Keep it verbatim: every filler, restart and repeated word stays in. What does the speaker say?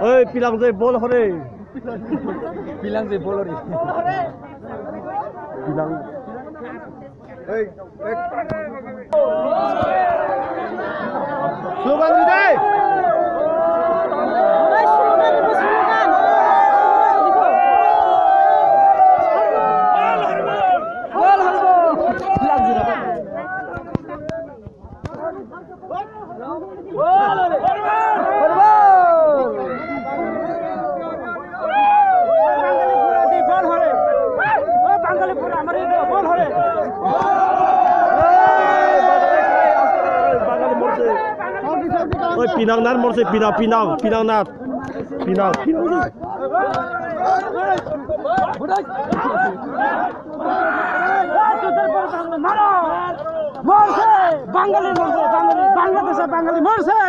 Oi, pilang je bol hore. Pilang je bol hore. Pilang. Slogan di dai. Oi, pinang nar morse, pinang, pinang, pinang nar. Pinang, pinang. মরছে বাঙালি, মরছে বাঙালি, বাংলাদেশে বাঙালি মরছে।